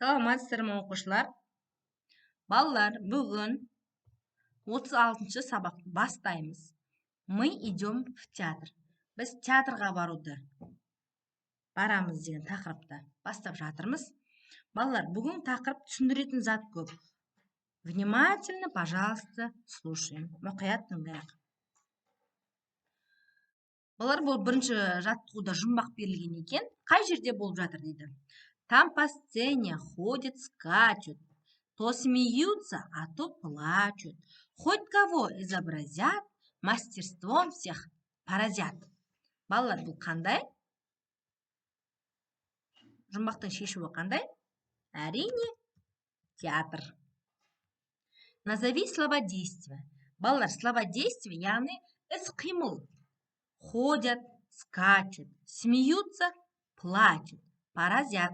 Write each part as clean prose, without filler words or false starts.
Саламатсыздар ма, оқушылар? Балалар, бүгін 36-шы сабақты бастаймыз. Мы идем в театр. Біз театрға баруды барамыз деген тақырыпты бастап жатырмыз. Балалар, бүгін тақырып түсіндіретін зат көп. Внимательно, пожалуйста, слушаем. Мұқият тыңдайық. Балалар, бұл бірінші жаттығуда жұмбақ берілген екен. Қай жерде болып жатыр дейді. Там по сцене ходят, скачут, то смеются, а то плачут. Хоть кого изобразят, мастерством всех поразят. Балалар, бұл қандай? Жұмбақтың шешуі қандай? Әрине, театр. Назови слова действия. Балалар, слова действия, яғни іс-қимыл. Ходят, скачут, смеются, плачут, поразят.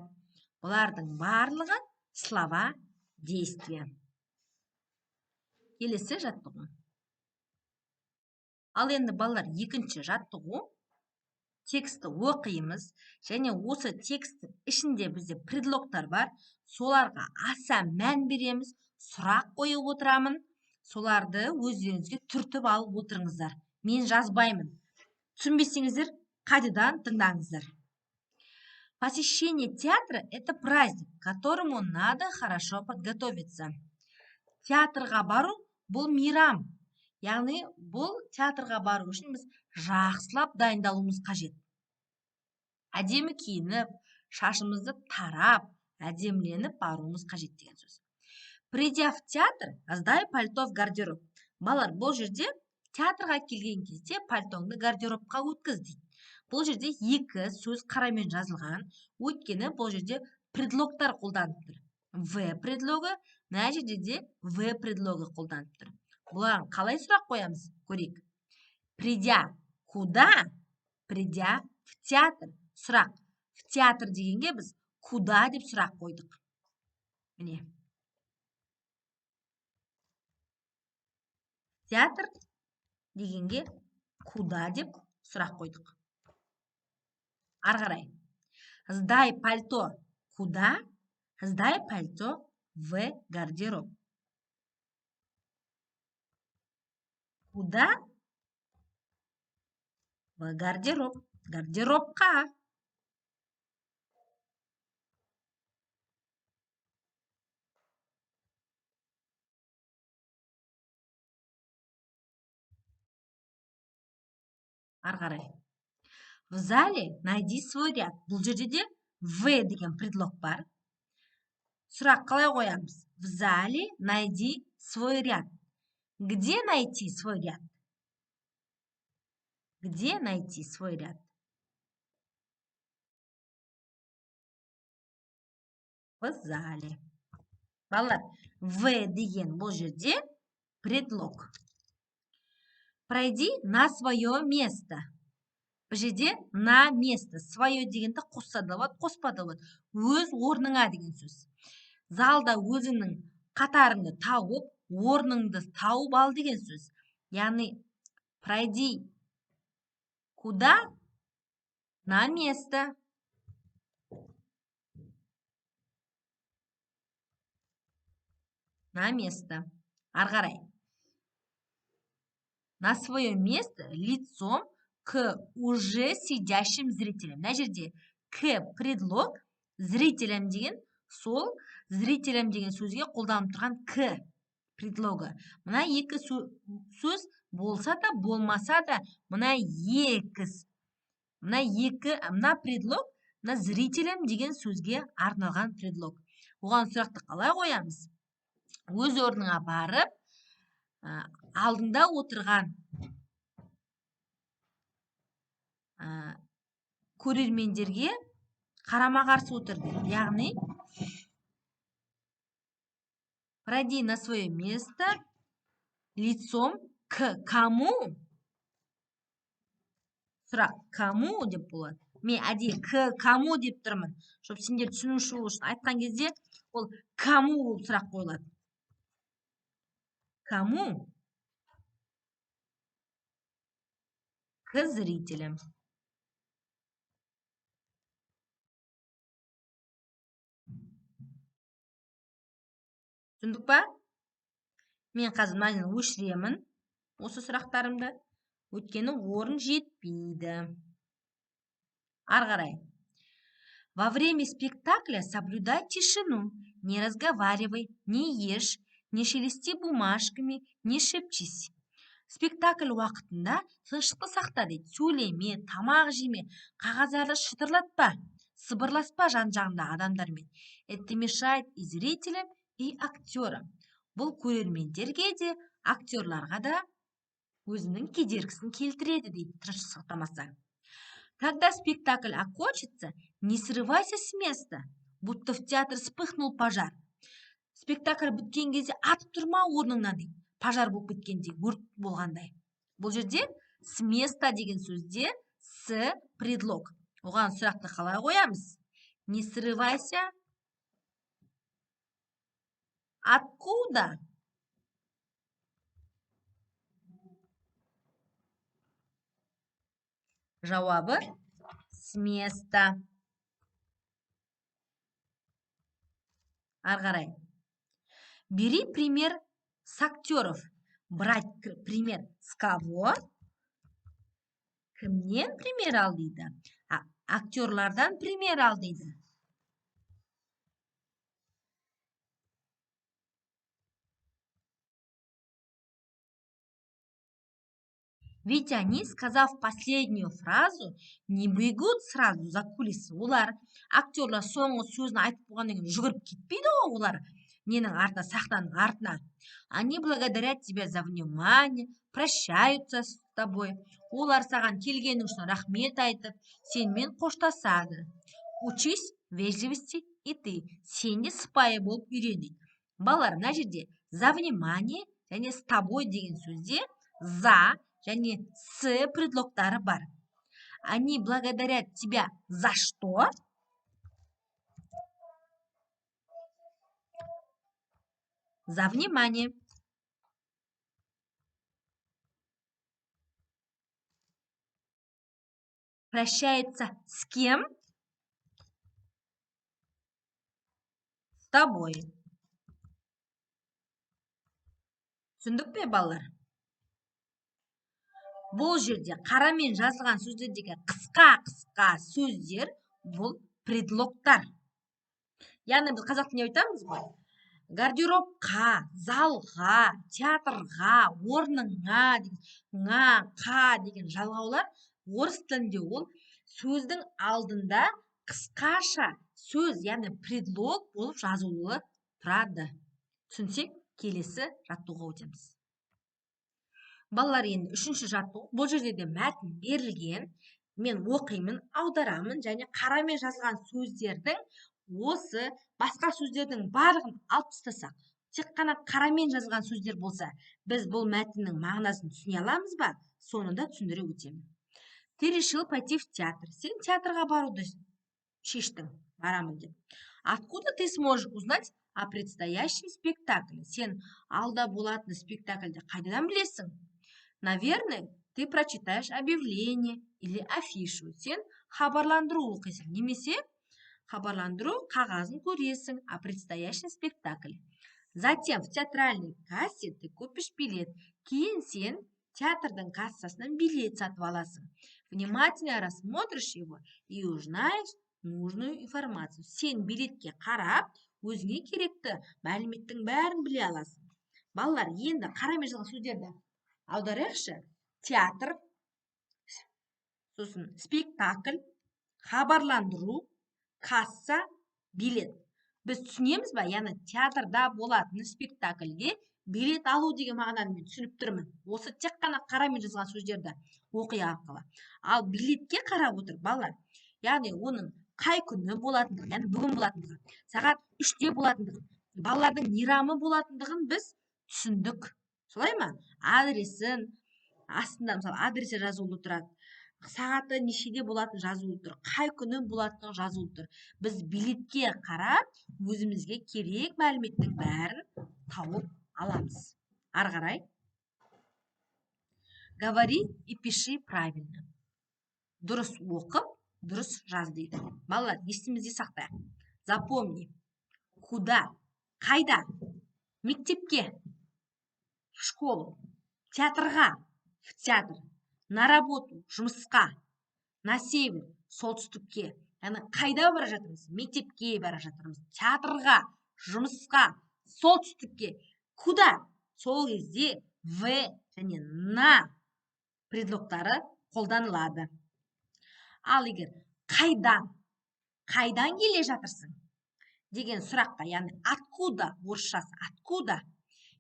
Бұлардың барлығы слова действия. Келесі жаттығу. Ал енді, балалар, екінші жаттығу. Текстті оқимыз және осы тексттің ішінде бізде предлогтар бар. Соларға аса мән береміз, сұрақ қойып отырамын. Соларды өздеріңізге түртіп алып отырыңыздар. Мен жазбаймын. Түсінбесеңіздер, қайтадан тыңдаңыздар. Посещение театра – это праздник, к которому надо хорошо подготовиться. Театрға бару бұл мейрам. Яғни бұл театрға бару үшін біз жақсылап дайындалуымыз қажет. Әдемі киініп, шашымызды тарап, әдеміленіп баруымыз қажет деген сөз. Придя в театр, сдай пальто в гардероб. Балалар, бұл жерде театрға келген кезде пальтоңды гардеробқа өткіз дейді. Бұл жерде екі сөз қарамен жазылған, өйткені бұл жерде предлогтар қолданып тұр. В предлогы, мына жерде де в предлогы қолданып тұр. Бұларын қалай сұрақ қоямыз? Көрейік. Придя куда? Придя в театр. Сұрақ. В театр дегенге біз куда деп сұрақ қойдық. Міне. Театр дегенге куда деп сұрақ қойдық. Ары қарай. Сдай пальто куда? Сдай пальто в гардероб. Куда? В гардероб. Гардеробқа. Ары қарай. В зале найди свой ряд. Бұл жерде де в деген предлог бар. Сұрақ қалай қоямыз? В зале найди свой ряд. Где найти свой ряд? Где найти свой ряд? В зале. Балалар, в деген бұл жерде предлог. Пройди на свое место. Бұл жерде на место. Свое дегенді қосса да болады, қоспа да болады. Өз орныңа деген сөз. Залда өзіңнің қатарыңды тауып, орныңды тауып ал деген сөз. Яғни, пройди куда? На место. На место. Ары қарай. На свое место лицом к уже сидящим зрителям. Мына жерде к предлог, зрителям деген сол зрителям деген сөзге қолданып тұрған к предлогы. Мына екі сөз болса да, болмаса да, мына екі, мына екі, мына предлог, мына зрителям деген сөзге арналған предлог. Оған сұрақты қалай қоямыз? Өз орныңа барып, алдыңда отырған көрермендерге қарама-қарсы отыр дейді. Яғни, пройди на свое место лицом к кому? Сұрақ кому деп болады. Мен әдейі к кому деп тұрмын, чтоб сендер түсінуші болу үшін айтқан кезде ол кому болып сұрақ қойылады. Кому? К зрителям. Түсіндік па? Мен қазір мынаны өшіремін, осы сұрақтарымды, өйткені орын жетпейді. Ары қарай. Во время спектакля соблюдай тишину, не разговаривай, не ешь, не шелести бумажками, не шепчись. Спектакль уақытында тыныштықты сақта дейді. Сөйлеме, тамақ жеме, қағаздарды шытырлатпа, сыбырласпа жан-жағында адамдармен. Это мешает и зрителям, и актерам. Бұл көрермендерге де, актерларға да өзінің кедергісін келтіреді дейді, тыныштық сақтамаса. Когда спектакль окончится, не срывайся с места, будто в театр вспыхнул пожар. Спектакль біткен кезде атып тұрма орныңнан дейді, пожар болып кеткендей, өрт болғандай. Бұл жерде с места деген сөзде с предлог. Оған сұрақты қалай қоямыз? Не срывайся. Откуда? Жауабы с места. Ары қарай. Бери пример с актеров. Брать пример с кого? Кімнен пример ал дейді? Актерлардан пример ал дейді. Ведь они, сказав последнюю фразу, не бегут сразу за кулисы. Олар, актерлар соңғы сөзін айтып болғаннан кейін жүгіріп кетпейді ғой олар ненің артына, сахнаның артына. Они благодарят тебя за внимание, прощаются с тобой. Олар саған келгенің үшін рахмет айтып, сенімен қоштасады. Учись вежливости и ты. Сен де сыпайы болып үйрен дейді. Балалар, мына жерде за внимание және с тобой деген сөзде за және с предлогтары бар. Они благодарят тебя за что? За внимание. Прощается с кем? С тобой. Түсіндік пе, балалар? Бұл жерде қарамен жазылған сөздердегі қысқа-қысқа сөздер бұл предлогтар. Яғни біз қазақ тілінде айтамыз ғой. Гардеробқа, залға, театрға, орныңа деген, ңа, қа деген жалғаулар орыс тілінде ол сөздің алдында қысқаша сөз, яғни предлог болып жазулы тұрады. Түсінсек, келесі жаттығуға өтеміз. Балалар, енді үшінші жаттығу. Бұл жерде де мәтін берілген. Мен оқимын, аударамын және қарамен жазылған сөздердің осы басқа сөздердің барлығын алып тастасақ, тек қана қарамен жазылған сөздер болса, біз бұл мәтіннің мағынасын түсіне аламыз ба? Соны да түсіндіре өтемін. Ты решил пойти в театр. Сен театрға баруды шештің, барамын деп. Откуда ты сможешь узнать о предстоящем спектакле? Сен алда болатын спектакльді қайдан білесің? Наверное, ты прочитаешь объявление или афишу. Сен хабарландыру оқисың, немесе хабарландыру қағазын көресің о предстоящем спектакле. Затем в театральной кассе ты купишь билет. Кейін сен театрдың кассасынан билет сатып аласың. Внимательно рассмотришь его и узнаешь нужную информацию. Сен билетке қарап, өзіңе керекті мәліметтің бәрін біле аласың. Балалар, енді қарамен жазылған сөздерді аударайықшы. Театр, сосын спектакль, хабарландыру, касса, билет. Біз түсінеміз ба? Яғни театрда болатын спектакльге билет алу деген мағынаны мен түсініп тұрмын. Осы тек қана қарамен жазылған сөздерді оқи арқылы. Ал билетке қарап отыр балалар. Яғни оның қай күні болатындығын, яғни бүгін болатындығын, сағат 3-те болатындығын, балалардың мейрамы болатындығын біз түсіндік. Солай ма? Адресін, астында мысалы адресі жазулы тұрады. Сағаты нешеде болатын жазулы тұр, қай күні болатыны жазулы тұр. Біз билетке қарап, өзімізге керек мәліметтің бәрін тауып аламыз. Ары қарай. Говори и пиши правильно. Дұрыс оқып, дұрыс жаз дейді. Балалар, есімізде сақтайық. Запомни. Куда? Қайда? Мектепке, в школу, театрға, в театр, на работу, жұмысқа, на север, солтүстікке. Яғни қайда бара жатырмыз? Мектепке бара жатырмыз, театрға, жұмысқа, солтүстікке. Куда? Сол кезде в және на предлогтары қолданылады. Ал егер қайдан, қайдан келе жатырсың деген сұраққа, яғни откуда, орысшасы откуда,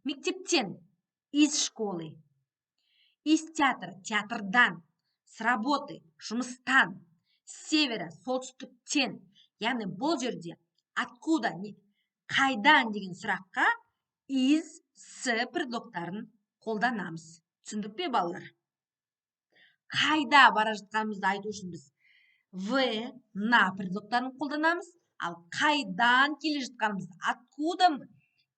мектептен, из школы, из театра, театрдан, с работы, жұмыстан, с севера, солтүстіктен. Яғни бұл жерде откуда, қайдан деген сұраққа из, с предлогтарын қолданамыз. Түсіндік пе, балалар? Қайда бара жатқанымызды айту үшін біз в, на предлогтарын қолданамыз, ал қайдан келе жатқанымызды, откуда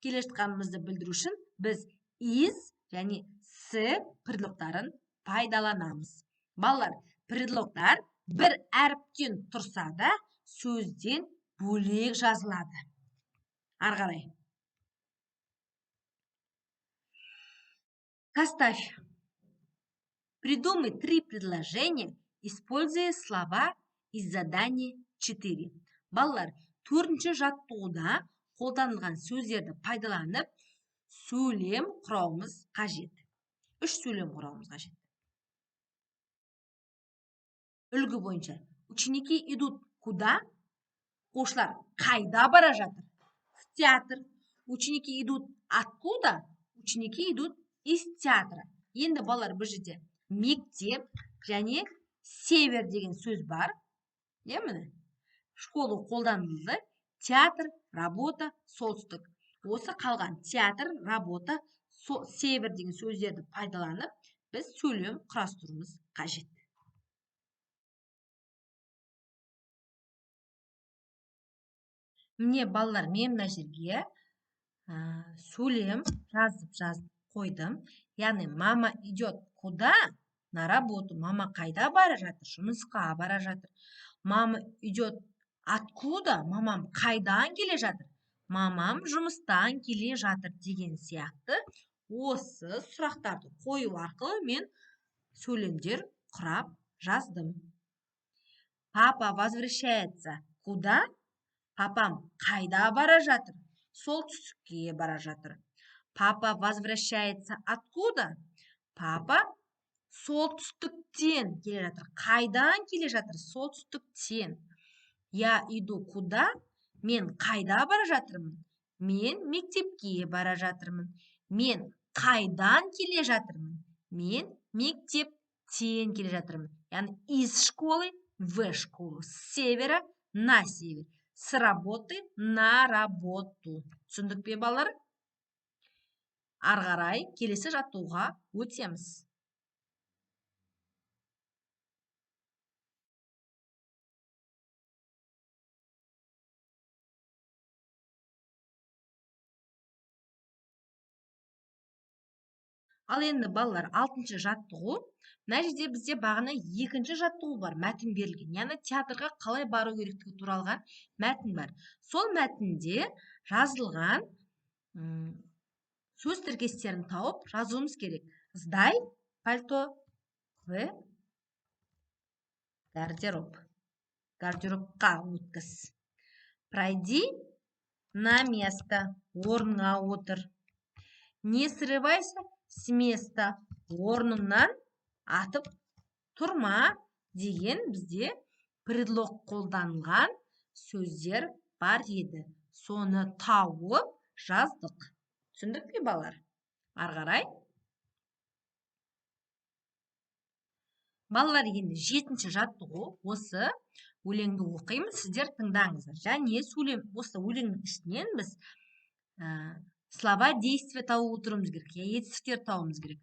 келе жатқанымызды білдіру үшін біз из және с предлогтарын пайдаланамыз. Балалар, предлогтар бір әріптен тұрса да сөзден бөлек жазылады. Ары қарай. Составь. Придумай 3 предложения, используя слова из задания 4. Балалар, 4-ші жаттығуда қолданылған сөздерді пайдаланып, сөйлем құрауымыз қажет. 3 сөйлем құрауымыз қажет. Үлгі бойынша. Ученики идут куда? Оқушылар қайда бара жатыр? В театр. Ученики идут откуда? Ученики идут из театра. Енді балалар, бұл жерде мектеп және север деген сөз бар. Иә, міне. Школу қолданылды. Театр, работа, солтүстік. Осы қалған театр, работа, север деген сөздерді пайдаланып, біз сөйлем құрастыруымыз қажет. Міне, балалар, мен мына жерге сөйлем жазып қойдым. Яғни, мама идет куда? На работу. Мама қайда бара жатыр? Жұмысқа бара жатыр. Мама идет откуда? Мамам қайдан келе жатыр? Мамам жұмыстан келе жатыр деген сияқты осы сұрақтарды қою арқылы мен сөйлемдер құрап жаздым. Папа возвращается куда? Папам қайда бара жатыр? Солтүстікке бара жатыр. Папа возвращается откуда? Папа солтүстіктен келе жатыр. Қайдан келе жатыр? Солтүстіктен. Я иду куда? Мен қайда бара жатырмын? Мен мектепке бара жатырмын. Мен қайдан келе жатырмын? Мен мектептен келе жатырмын. Яғни из школы в школу, с севера на север, с работы на работу. Түсіндік пе, балалар? Ары қарай келесі жаттығуға өтеміз. Ал енді, балалар, 6-шы жаттығу. Мына жерде бізде бағана 2-ші жаттығу бар, мәтін берілген. Яғни театрға қалай бару керектігі туралы мәтін бар. Сол мәтінде жазылған сөз тіркестерін тауып жазуымыз керек. Сдай пальто в гардероб. Гардеробқа өткіз. Пройди на место. Орныңа отыр. Не срывайся с места. Орныңнан атып тұрма деген бізде предлог қолданылған сөздер бар еді. Соны тауып жаздық. Түсіндік пе, балалар? Ары қарай. Балалар, енді 7-ші жаттығу. Осы өлеңді оқимыз, сіздер тыңдаңыздар. Және сөйлем, осы өлеңнің ішінен біз слова действия тауып отыруымыз керек, я етістіктер табуымыз керек.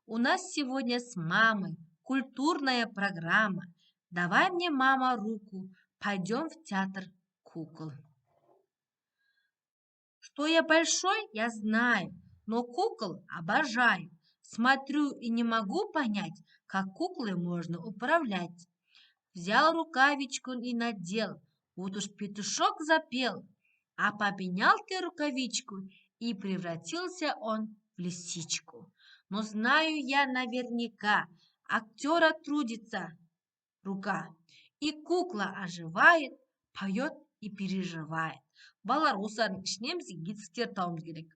У нас сегодня с мамой культурная программа. Давай мне, мама, руку, пойдем в театр кукол. Что я большой, я знаю, но кукол обожаю. Смотрю и не могу понять, как куклой можно управлять. Взял рукавичку и надел, вот уж петушок запел. А поменял ты рукавичку, И превратился он в лисичку. Но знаю я наверняка, актера трудится рука, и кукла оживает, поет и переживает. Балалар, осылардың ішінен бізге етістіктер табуымыз керек.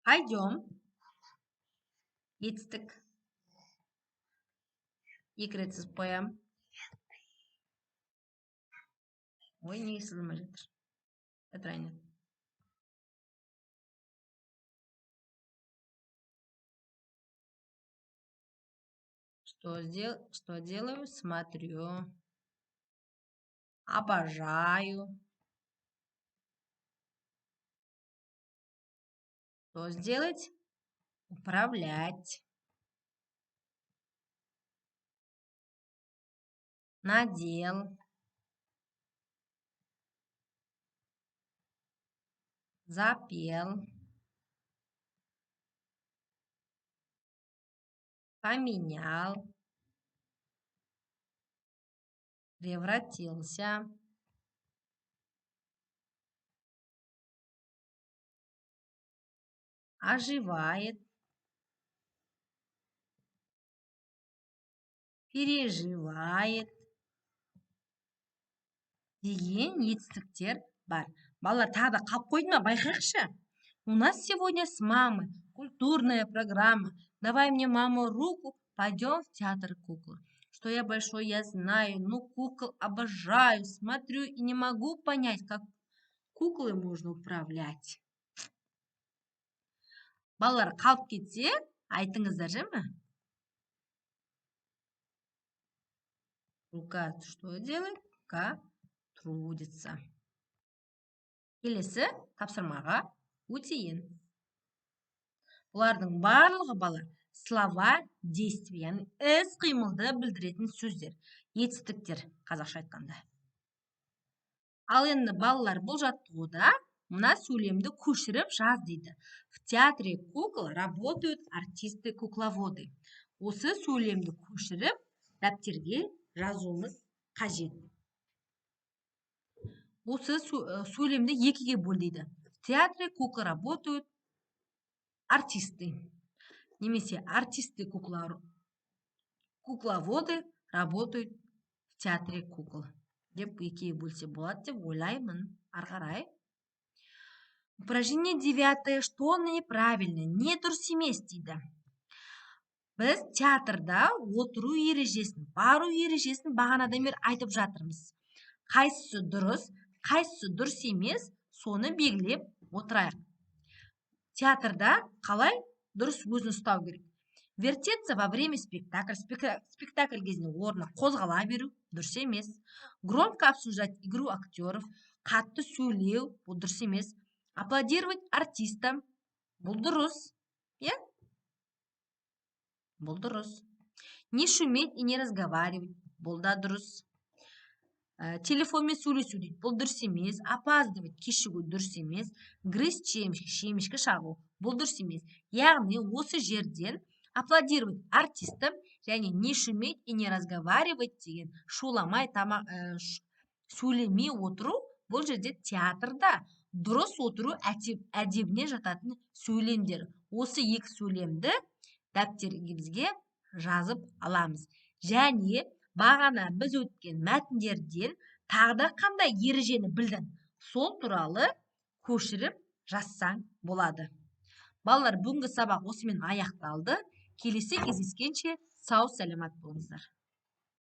Пойдем. Етістік. Екі рет сызып қоямын. Ой, неге сызылмай жатыр? Отырайын. Что делаю? Смотрю. Обожаю. Что сделать? Управлять. Надел. Запел. Поменял. Превратился. Оживает. Переживает. Деген етістіктер бар. Балалар, тағы да қалып қойды ма? Байқайықшы. У нас сегодня с мамой культурная программа. Давай мне, мама, руку, пойдем в театр кукол. Что я большой, я знаю, но кукол обожаю, смотрю и не могу понять, как куклы можно управлять. Балалар, қалып кетсе, айтыңыздар, жә ме? Рука что делает? Рука трудится. Келесі тапсырмаға өтейін. Бұлардың барлығы, балалар, слова действия, яғни іс қимылды білдіретін сөздер, етістіктер қазақша айтқанда. Ал енді, балалар, бұл жаттығуда мына сөйлемді көшіріп жаз дейді. В театре кукол работают артисты кукловоды. Осы сөйлемді көшіріп дәптерге жазуымыз қажет. Осы сөйлемді екіге бөл дейді. В театре кукол работают артисты. Немесе артисты кукловоды работают в театре кукол. Деп екіге бөлсе болады деп ойлаймын. Ары қарай. Упражнение 9. Что неправильно? Не дұрыс емес дейді. Біз театрда отыру ережесін, бару ережесін бағанадан бері айтып жатырмыз. Қайсысы дұрыс, қайсысы дұрыс емес, соны белгілеп отырайық. Театрда қалай дұрыс өзін ұстау керек? Вертеться во время спектакля, спектакль кезінде орнына қозғала беру дұрыс емес. Громко обсуждать игру актеров, қатты сөйлеу бұл дұрыс емес. Аплодировать артистам бұл дұрыс, иә? Бұл дұрыс. Не шуметь и не разговаривать бұл да дұрыс. Телефонмен сөйлесу дейді, бұл дұрыс емес. Опаздывать, кешігу дұрыс емес. Грызть семечки, семечкі шағу бұл дұрыс емес. Яғни осы жерден аплодировать артистам және не шуметь и не разговаривать деген шуламай сөйлемей отыру бұл жерде театрда дұрыс отыру әдебіне жататын сөйлемдер. Осы екі сөйлемді дәптерімізге жазып аламыз. Және бағана біз өткен мәтіндерден тағы да қандай ережені білдің, сол туралы көшіріп жазсаң болады. Балалар, бүгінгі сабақ осымен аяқталды. Келесі кездескенше сау саламат болыңыздар.